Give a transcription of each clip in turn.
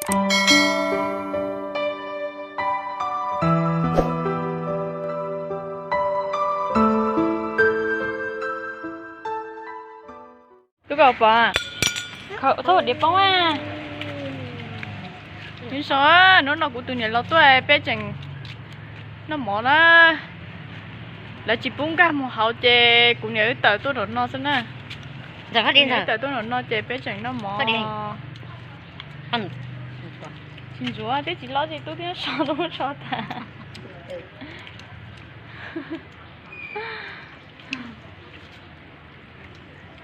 Tub Kaus Pov, thaub diav poob a. Nyob zoo, hnub no kuv tus niam laus tuaj peb tseem noj mov na. Lawv tsis pub nkag mus hauv ces kuv niam wb tawm tuaj nram no xwb na. Kuv niam wb tawm tuaj nram no ces peb tseem noj mov. Tsis ntsuav, twb tsis loj ces tub thiab so tub so tas.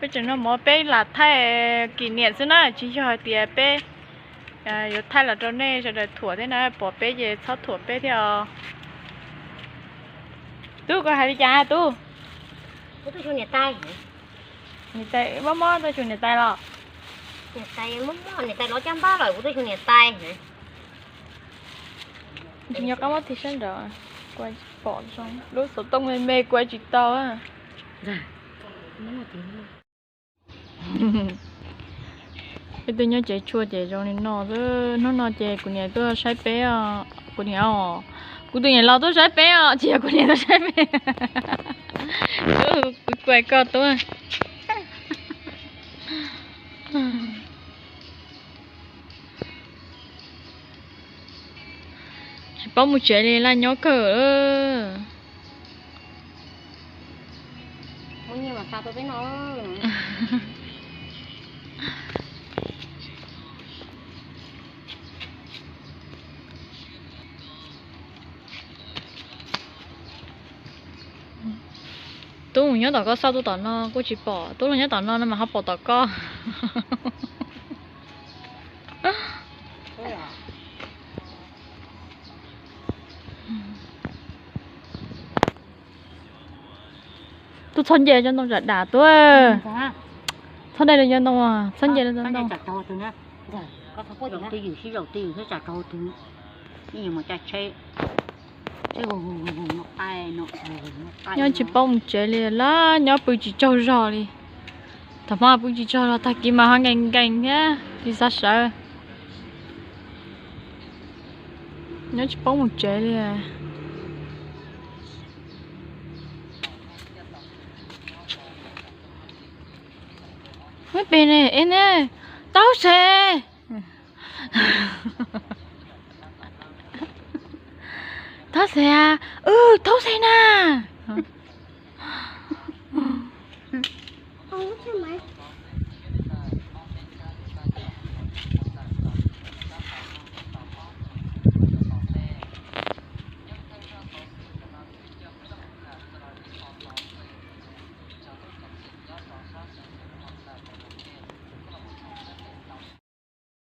Peb tseem noj mov, peb lam thaij kỷ niệm xwb na, tsis yog hais tias peb yuav thaij los rau nej sawv daws thuam thiab na, pom peb ces txhob thuam peb thiab os. Tub, koj hais li cas tub? Kuv tuaj xyuas niam tais. Niam tais mob mob tuaj xyuas niam tais los? Niam tais mob mob, niam tais lov caj npab lawm, kuv tuaj xyuas niam tais. Tsis nco qab muab tig sab nraud, kuv pom zoo, lub xov tooj me me kuv tsis tau. Peb twb nyob tsev tshuaj ces zoo li no xwb. Hnub no ces kuv niam tuaj saib peb os, kuv niam os, kuv tus niam laus tuaj saib peb os, tsis yog kuv niam tuaj saib peb. Kuv kuaj koj tuaj. Tsis paub mus tsev li, laj nyob kawg. Tub mus nyob tom koj xauj, tub tom no kuj tsis pom, tub los nyob tom no no mas ho pom tom koj. Tub txhob nce cov ntoo zam dam tub. Txhob de cov ntoo, txhob nce cov ntoo. Nyob tsis paub mus tsev li, laj nyob pw tsis tsaug zog li. Thaum hmo pw tsis tsaug zog, tag kis mas ho nkees nkees thiab tsis xav sawv. Nyob tsis paub mus tsev li. Muab pem ne, es ne, taub se. Taub se a, taub se na.